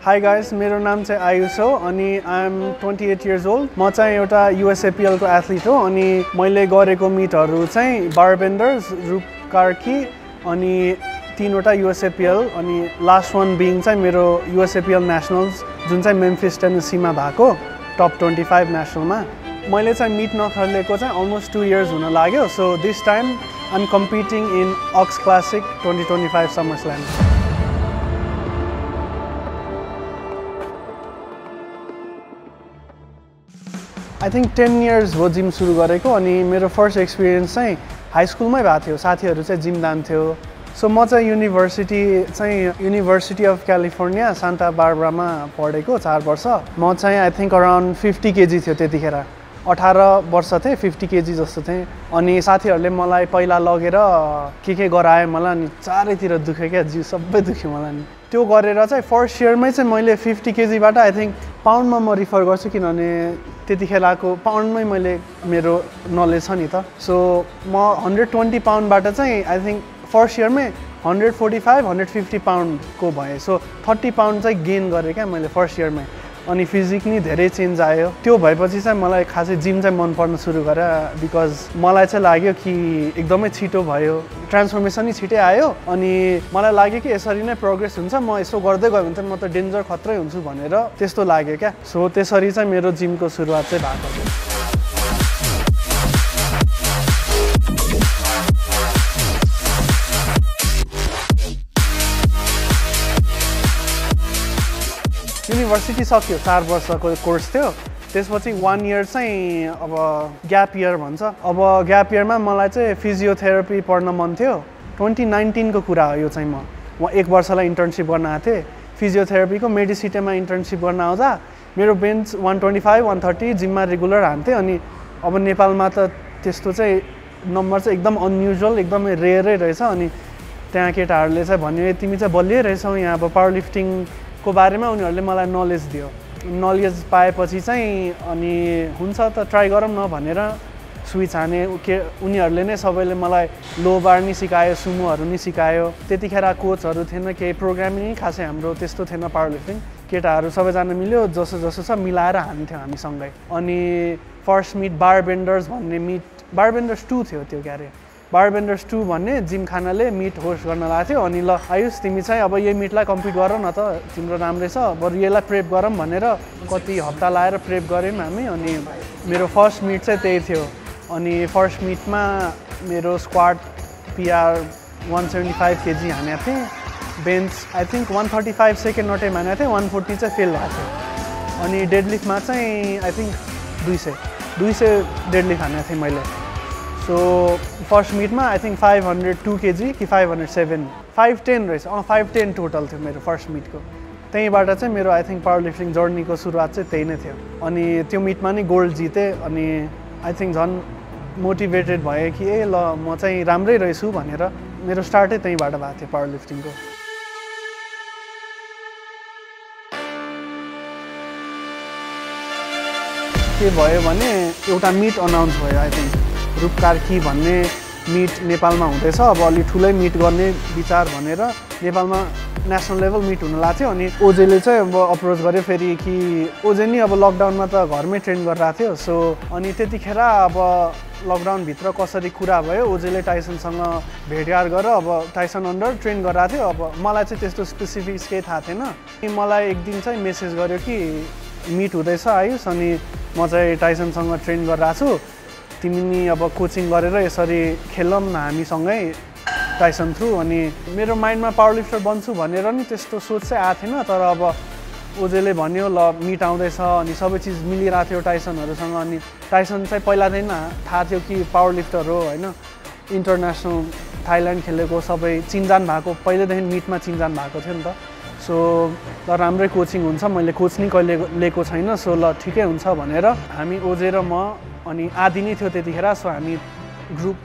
High guys, मेरो नाम चाहिँ आयुष हो अनि आई एम 28 years old। म चाहिँ एउटा USAPL को एथलिट हो अनि मैले गरेको मिटहरू चाहिँ बारबेन्डर्स, रुप कार्की अनि 3वटा USAPL अनि लास्ट वान बिङ चाहिँ मेरो USAPL नेसनल्स जुन चाहिँ मेम्फिस टेनेसीमा भएको टप 25 नेसनलमा। मैले चाहिँ मिट नखेलेको चाहिँ अलमोस्ट 2 years हुन लाग्यो। So this time I am competing in ox classic 2025 SummerSlam. I think 10 years हो जिम सुरु गरेको अनि मेरो फर्स्ट एक्सपिरियन्स चाहिँ हाई स्कुलमै भएको थियो। साथीहरू चाहिँ जिम जान्थ्यो। सो म चाहिँ युनिभर्सिटी अफ क्यालिफोर्निया सान्टा बार्बरामा पढेको 4 वर्ष। म चाहिँ आई थिंक अराउन्ड 50 kg थियो त्यतिखेर। 18 वर्ष थिएँ, 50 kg जस्तो थिएँ। अनि साथीहरूले मलाई पहिला लगेर के गराए मलाई अनि चारैतिर दुख्यो क्या, जिउ सबै दुख्यो मलाई नि। त्यो गरेर चाहिँ फर्स्ट इयरमै चाहिँ मैले 50 kg बाट आई थिंक पाउन्डमा म रिफर गर्छु किनभने त्यतिखेरको पाउन्डमै मैले मेरो नलेज छ नि त। सो म 120 पाउन्डबाट चाहिँ आई थिंक फर्स्ट इयरमै 145 150 पाउन्डको भएँ। सो 30 पाउन्ड चाहिँ गेन गरेँ क्या मैले फर्स्ट इयरमै। अनि फिजिक नि धेरै चेन्ज आयो। त्यो भएपछि चाहिँ मलाई खासै जिम चाहिँ मन पर्न सुरु गरेँ बिकज मलाई चाहिँ लाग्यो कि एकदमै छिटो भयो, ट्रान्सफर्मेसन नै छिटै आयो। अनि मलाई लाग्यो कि यसरी नै प्रोग्रेस हुन्छ, म यसो गर्दै गयो भने चाहिँ म त डेन्जर खत्रै हुन्छु भनेर त्यस्तो लाग्यो क्या। सो त्यसरी चाहिँ मेरो जिमको सुरुवात चाहिँ भएको थियो। युनिभर्सिटी सक्यो, 4 वर्षको कोर्स थियो। त्यसपछि 1 year चाहिँ अब ग्याप इयर भन्छ। अब ग्याप इयरमा मलाई चाहिँ फिजियोथेरापी पढ्न मन थियो। 2019 को कुरा हो यो चाहिँ। म 1 वर्षलाई इन्टर्नसिप गर्न आएको थिएँ फिजियोथेरापीको। मेडिसिटीमा इन्टर्नसिप गर्न आउँदा मेरो बेन्च 125 130 जिममा रेगुलर हान्थेँ। अनि अब नेपालमा त त्यस्तो चाहिँ नम्बर चाहिँ एकदम अनयुजुअल, एकदमै रेयरै रहेछ। अनि त्यहाँ केटाहरूले चाहिँ भन्यो तिमी चाहिँ बलियै रहेछौ यहाँ। अब पावर लिफ्टिङको बारेमा उनीहरूले मलाई नलेज दियो। नलेज पाएपछि चाहिँ अनि हुन्छ त ट्राई गरौँ न भनेर स्विच हाने। उनीहरूले नै सबैले मलाई लो बार नि सिकायो, सुमोहरू नि सिकायो। त्यतिखेर कोचहरू थिएन, केही प्रोग्रामिङ नै खासै हाम्रो त्यस्तो थिएन पावर लिफ्टिङ। केटाहरू सबैजना मिल्यो, जसो जसो छ मिलाएर हान्थ्यो हामीसँगै। अनि फर्स्ट मिट बारबेन्डर्स भन्ने मिट, बारबेन्डर्स 2 थियो त्यो क्यारे। बारबेन्डर्स 2 भन्ने जिमखानाले मिट होस्ट गर्न लागेको थियो। अनि ल आयुष तिमी चाहिँ अब यही मिटलाई कम्पिट गर न त, तिम्रो राम्रै छ, बरु यसलाई प्रेप गरौँ भनेर कति हप्ता लाएर प्रेप गऱ्यौँ हामी। अनि मेरो फर्स्ट मिट चाहिँ त्यही थियो। अनि फर्स्ट मिटमा मेरो स्क्वाड PR 175 kg हानेको थिएँ। बेन्च आई थिंक 135 सेकेन्ड नटेम हानेको थिएँ, 140 चाहिँ फेल भएको थियो। अनि डेडलिफ्टमा चाहिँ आई थिंक 200 डेडलिफ्ट हानेको थिएँ मैले। सो फर्स्ट मिटमा आई थिंक 502 kg कि 507 510 रहेछ। 510 टोटल थियो मेरो फर्स्ट मिटको। त्यहीँबाट चाहिँ मेरो आई थिंक पावर लिफ्टिङ जर्नीको सुरुवात चाहिँ त्यही नै थियो। अनि त्यो मिटमा नि गोल्ड जितेँ। अनि आई थिंक झन् मोटिभेटेड भएँ कि ल म चाहिँ राम्रै रहेछु भनेर। मेरो स्टार्टै त्यहीँबाट भएको थियो पावर लिफ्टिङको। के भयो भने एउटा मिट अनाउन्स भयो। आई थिंक रुप कार्की भन्ने मिट नेपालमा हुँदैछ। अब अलि ठुलै मिट गर्ने विचार भनेर नेपालमा नेसनल लेभल मिट हुन लाग्थ्यो। अनि ओजेले चाहिँ अब अप्रोच गर्यो फेरि कि ओजे नि अब लकडाउनमा त घरमै ट्रेन गरिरहेको थियो। सो अनि त्यतिखेर अब लकडाउनभित्र कसरी कुरा भयो, ओजेले टाइसनसँग भेटघाट गरेर अब टाइसन अन्डर ट्रेन गरिरहेको थियो। अब मलाई चाहिँ त्यस्तो स्पेसिफिक्स केही थाहा थिएन। अनि मलाई एक दिन चाहिँ मेसेज गर्यो कि मिट हुँदैछ आयुष, अनि म चाहिँ टाइसनसँग ट्रेन गरिरहेको छु, तिमी नि अब कोचिङ गरेर यसरी खेलौँ न हामीसँगै टाइसन थ्रु। अनि मेरो माइन्डमा पावर लिफ्टर बन्छु भनेर नि त्यस्तो सोच चाहिँ आएको थिएन। तर अब ओजेले भन्यो ल मिट आउँदैछ अनि सबै चिज मिलिरहेको थियो टाइसनहरूसँग। अनि टाइसन चाहिँ पहिलादेखि थाहा थियो कि पावर लिफ्टर हो होइन, इन्टरनेसनल थाइल्यान्ड खेलेको, सबै चिनजान भएको, पहिल्यैदेखि मिटमा चिनजान भएको थियो नि त। सो ल राम्रै कोचिङ हुन्छ, मैले कोच नि कहिले लिएको छैन, सो ल ठिकै हुन्छ भनेर हामी ओजे र म अनि आदि नै थियो त्यतिखेर। सो हामी ग्रुप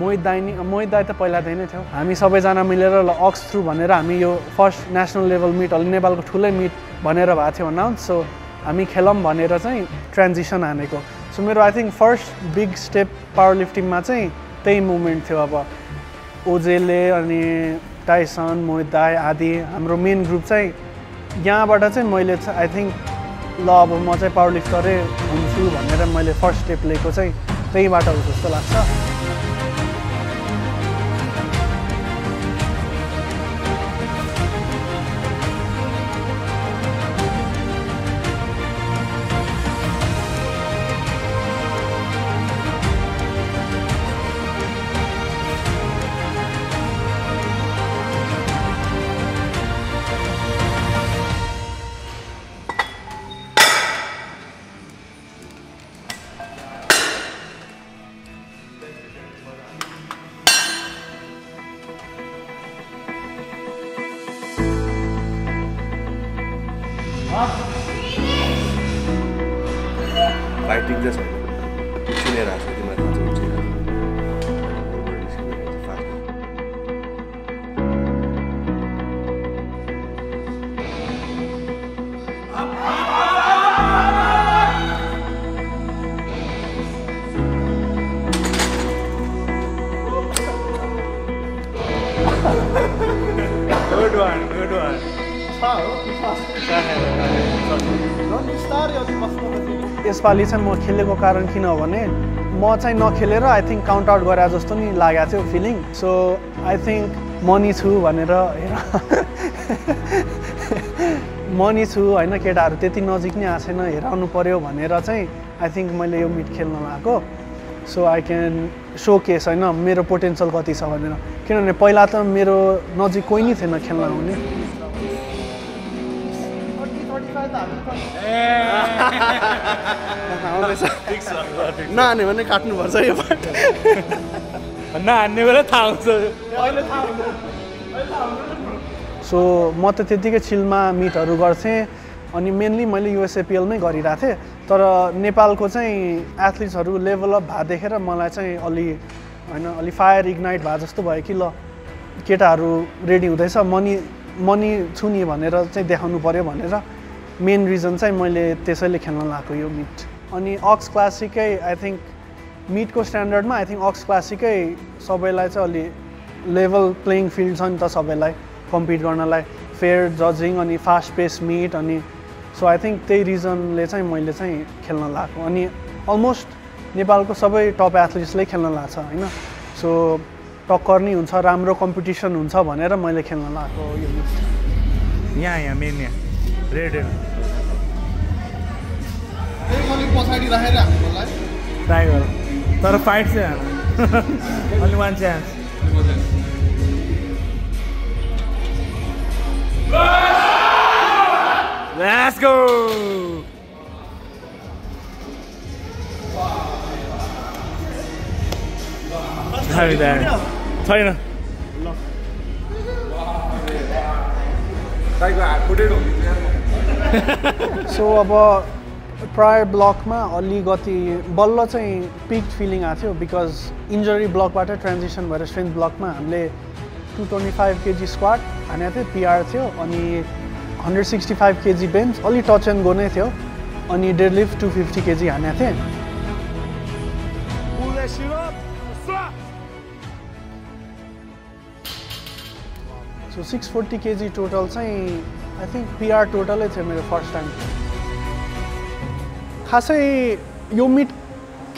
मोहित दाई त पहिलादेखि नै थियो। हामी सबैजना मिलेर ल अक्स थ्रु भनेर हामी यो फर्स्ट नेसनल लेभल मिट अलि नेपालको ठुलै मिट भनेर भएको थियो अनाउन्स। सो हामी खेलौँ भनेर चाहिँ ट्रान्जिसन हानेको। सो मेरो I think first big step power लिफ्टिङमा चाहिँ त्यही मुभमेन्ट थियो। अब ओजेले अनि टाइसन, मोहित दाई आदि हाम्रो मेन ग्रुप चाहिँ यहाँबाट चाहिँ मैले आई थिङ्क ल अब म चाहिँ पावर लिफ्टरै हुन्छु भनेर मैले फर्स्ट स्टेप लिएको चाहिँ त्यहीबाट हो जस्तो लाग्छ। फाइटिङ चाहिँ छैन सुनेर आएको छ तिमीलाई थाहा छ उठिरहेको Good one. यसपालि चाहिँ म खेलेको कारण किन हो भने म चाहिँ नखेलेर आई थिङ्क काउन्ट आउट गरे जस्तो नि लागेको थियो feeling. So I think money छु भनेर हेर मनी छु होइन केटाहरू त्यति नजिक नै आएको छैन हेराउनु पर्यो भनेर चाहिँ आई थिङ्क मैले यो मिट खेल्न लगाएको। So I can so case होइन मेरो पोटेन्सियल कति छ भनेर, किनभने पहिला त मेरो नजिक कोही नै थिएन खेल्न आउने। नहाने भने काट्नुपर्छ यो पार्ट नहान्ने बेला थाहा हुन्छ। सो म त त्यतिकै चिलमा मिटहरू गर्थेँ अनि मेनली मैले युएसएपिएलमै गरिरहेको थिएँ। तर नेपालको चाहिँ एथलिट्सहरू लेभल अप भए देखेर मलाई चाहिँ अलि फायर इग्नाइट भए जस्तो भयो कि ल केटाहरू रेडी हुँदैछ मनी छु नि भनेर चाहिँ देखाउनु पऱ्यो भनेर मेन रिजन चाहिँ मैले त्यसैले खेल्न लगाएको यो मिट। अनि अक्स क्लासिकै आई थिङ्क मिटको स्ट्यान्डर्डमा आई थिङ्क अक्स क्लासिकै सबैलाई चाहिँ अलि लेभल प्लेइङ फिल्ड छ नि त सबैलाई कम्पिट गर्नलाई, फेयर जजिङ अनि फास्ट पेस मिट अनि सो आई थिङ्क त्यही रिजनले चाहिँ मैले चाहिँ खेल्न लगाएको। अनि अलमोस्ट नेपालको सबै टप एथलिट्सले खेल्न लाग्छ होइन। सो टक्कर नै हुन्छ, राम्रो कम्पिटिसन हुन्छ भनेर मैले खेल्न लगाएको यो मिट। यहाँ मेन यहाँ रेड पछाडि राखेर हामीलाई ट्राई गर तर फाइट चाहिँ only one chance. Let's go. छैन सो अब प्रायर ब्लकमा अलिकति बल्ल चाहिँ पिक फिलिङ आएको थियो बिकज इन्जरी ब्लकबाट ट्रान्जिसन भएर स्ट्रेन्थ ब्लकमा हामीले 225 kg स्क्वाट हानेको थियो, पिआर थियो। अनि 165 kg बेन्च अलि टच एन्ड गो नै थियो। अनि डेडलिफ्ट 250 kg हानेको थिएँ। सो 640 kg टोटल चाहिँ आई थिङ्क पिआर टोटलै थियो मेरो फर्स्ट टाइम। खासै यो मिट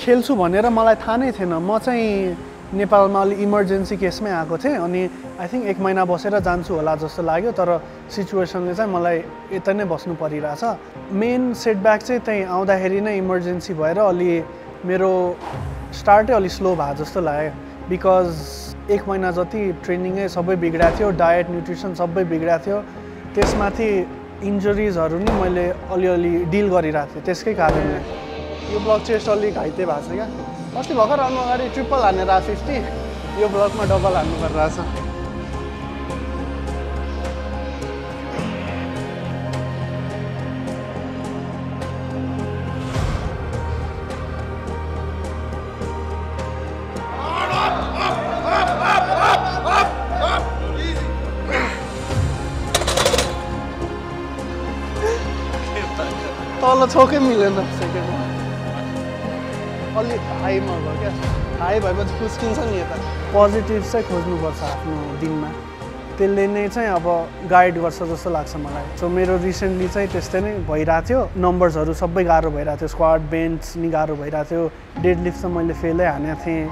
खेल्छु भनेर मलाई थाहा नै थिएन। म चाहिँ नेपालमा अलि इमर्जेन्सी केसमै आएको थिएँ अनि आई थिङ्क 1 महिना बसेर जान्छु होला जस्तो लाग्यो। तर सिचुएसनले चाहिँ मलाई यता नै बस्नु परिरहेछ। मेन सेटब्याक चाहिँ त्यहीँ आउँदाखेरि नै इमर्जेन्सी भएर अलि मेरो स्टार्टै अलि स्लो भयो जस्तो लाग्यो बिकज 1 महिना जति ट्रेनिङै सबै बिग्रिएको थियो, डायट न्युट्रिसन सबै बिग्रिएको थियो। त्यसमाथि इन्जरिजहरू नि मैले अलिअलि डिल गरिरहेको थिएँ त्यसकै कारणले। यो ब्लक चेस्ट अलि घाइते भएको छ क्या। अस्ति भर्खर आउनु अगाडि ट्रिपल हानेर 50, यो ब्लकमा डबल हान्नु परिरहेछ। तल छोकै मिलेन सेकेन्डमा, अलि हाईमा भयो क्या। हाई भएपछि फुस्किन्छ नि यता। पोजिटिभ चाहिँ खोज्नुपर्छ आफ्नो दिनमा। त्यसले नै चाहिँ अब गाइड गर्छ जस्तो लाग्छ मलाई सो मेरो रिसेन्टली चाहिँ त्यस्तै नै भइरहेको थियो नम्बर्सहरू सबै गाह्रो भइरहेको थियो स्क्वाड बेन्च नि गाह्रो भइरहेको थियो डेड लिफ्ट त मैले फेलै हानेको थिएँ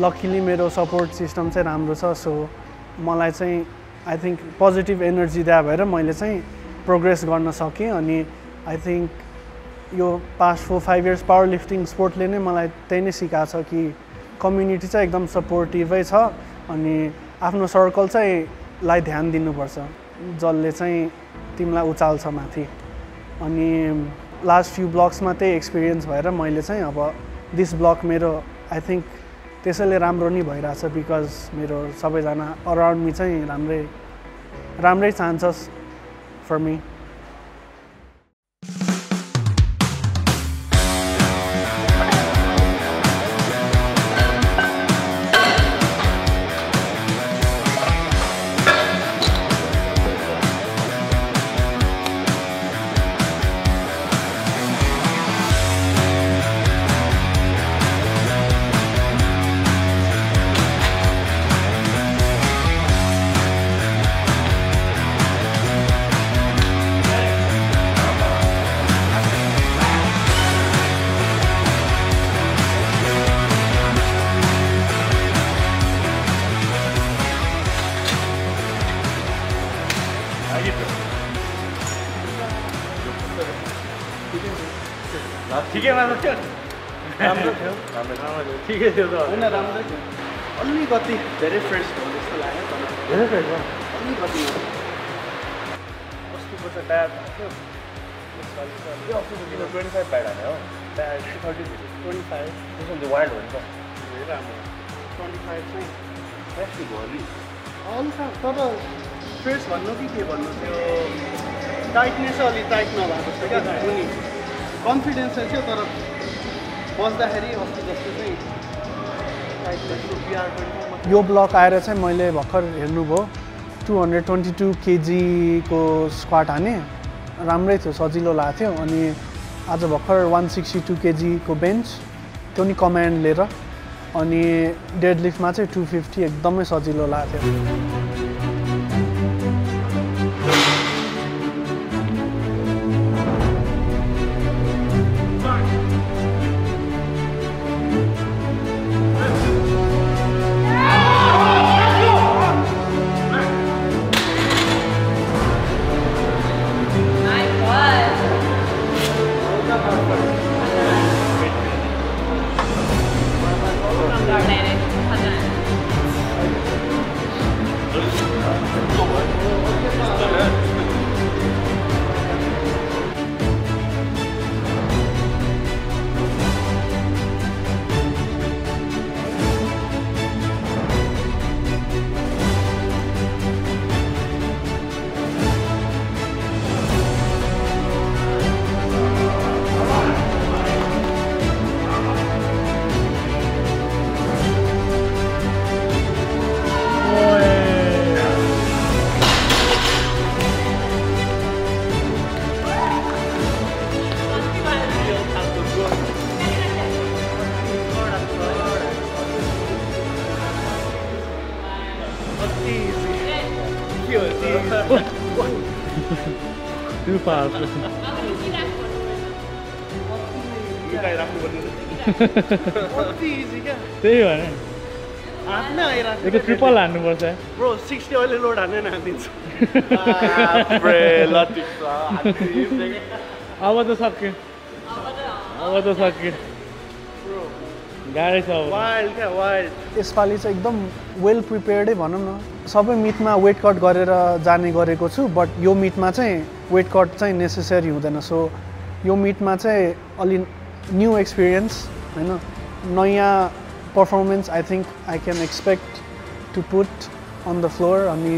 लकिली मेरो सपोर्ट सिस्टम चाहिँ राम्रो छ सो मलाई चाहिँ आई थिङ्क पोजिटिभ एनर्जी दिए भएर मैले चाहिँ प्रोग्रेस गर्न सकेँ अनि आई थिङ्क यो पास्ट 4-5 इयर्स पावर लिफ्टिङ स्पोर्टले नै मलाई त्यही नै सिकाएको छ कि कम्युनिटी चाहिँ एकदम सपोर्टिभै छ अनि आफ्नो सर्कल चाहिँ लाई ध्यान दिनुपर्छ जसले चाहिँ तिमीलाई उचाल्छ माथि अनि लास्ट फ्यु ब्लग्समा त्यही एक्सपिरियन्स भएर मैले चाहिँ अब दिस ब्लग मेरो आई थिङ्क त्यसैले राम्रो नि भइरहेछ बिकज मेरो सबैजना अराउन्ड मी चाहिँ राम्रै चाहन्छस् फर मी ठिकै मात्र थियो राम्रो थियो ठिकै थियो त होइन राम्रै थियो अलिकति धेरै फ्रेस भयो जस्तो लाग्यो तर धेरै फ्रेस भयो अलिकति अस्तिको चाहिँ टायर थियो यो अस्तिको किन 25 बाइड हाने हो टायर 30 25 त्यसमा चाहिँ वाइल्ड हो नि त धेरै राम्रो 25 चाहिँ फ्रेसली भयो अलि हल्का तर फ्रेस भन्नु कि के भन्नु त्यो टाइटनेस अलि टाइट नभएको जस्तो क्या मुनि कन्फिडेन्स चाहिँ थियो तर बस्दाखेरि अस्ति जस्तो चाहिँ यो ब्लक आएर चाहिँ मैले भर्खर हेर्नुभयो 222 kg स्क्वाट हाने राम्रै थियो सजिलो लागेको थियो अनि आज भर्खर 162 kg को बेन्च त्यो नि कमान्ड लिएर अनि डेड लिफ्टमा चाहिँ 250 एकदमै सजिलो लागेको थियो Too fast. त्यही हो नि हान्नै आइरहेको यो ट्रिपल हान्नुपर्छ ब्रो 60 अहिले लोड हान्ने हानिदिन्छु अब त सक्यो गाह्रै छ वाइल्ड क्या वाइल्ड यसपालि चाहिँ एकदम वेल प्रिपेयर्डै भनौँ न सबै मिटमा वेट कट गरेर जाने गरेको छु बट यो मिटमा चाहिँ वेट कट चाहिँ नेसेसरी हुँदैन सो यो मिटमा चाहिँ अलि न्यू एक्सपिरियन्स होइन नयाँ performance I think I can expect to put on the floor अनि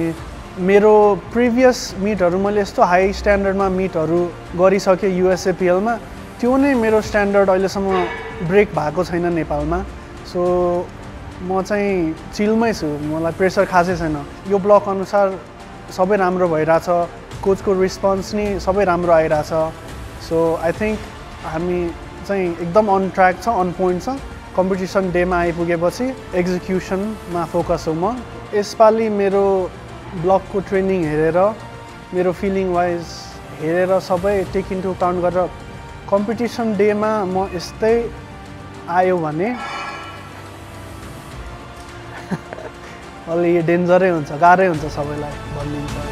मेरो प्रिभियस मिटहरू मैले यस्तो हाई स्ट्यान्डर्डमा मिटहरू गरिसकेँ युएसएपिएलमा त्यो नै मेरो स्ट्यान्डर्ड अहिलेसम्म ब्रेक भएको छैन नेपालमा सो म चाहिँ चिलमै छु मलाई प्रेसर खासै छैन यो ब्लक अनुसार सबै राम्रो भइरहेछ कोचको रिस्पोन्स नि सबै राम्रो आइरहेछ सो आई थिङ्क हामी चाहिँ एकदम अन ट्र्याक छ अन पोइन्ट छ कम्पिटिसन डेमा आइपुगेपछि एक्जिक्युसनमा फोकस हो म यसपालि मेरो ब्लगको ट्रेनिङ हेरेर मेरो फिलिङ वाइज हेरेर सबै टेक इन्टु काउन्ट गरेर कम्पिटिसन डेमा म यस्तै आयो भने अलि डेन्जरै हुन्छ गाह्रै हुन्छ सबैलाई भनिदिन्छ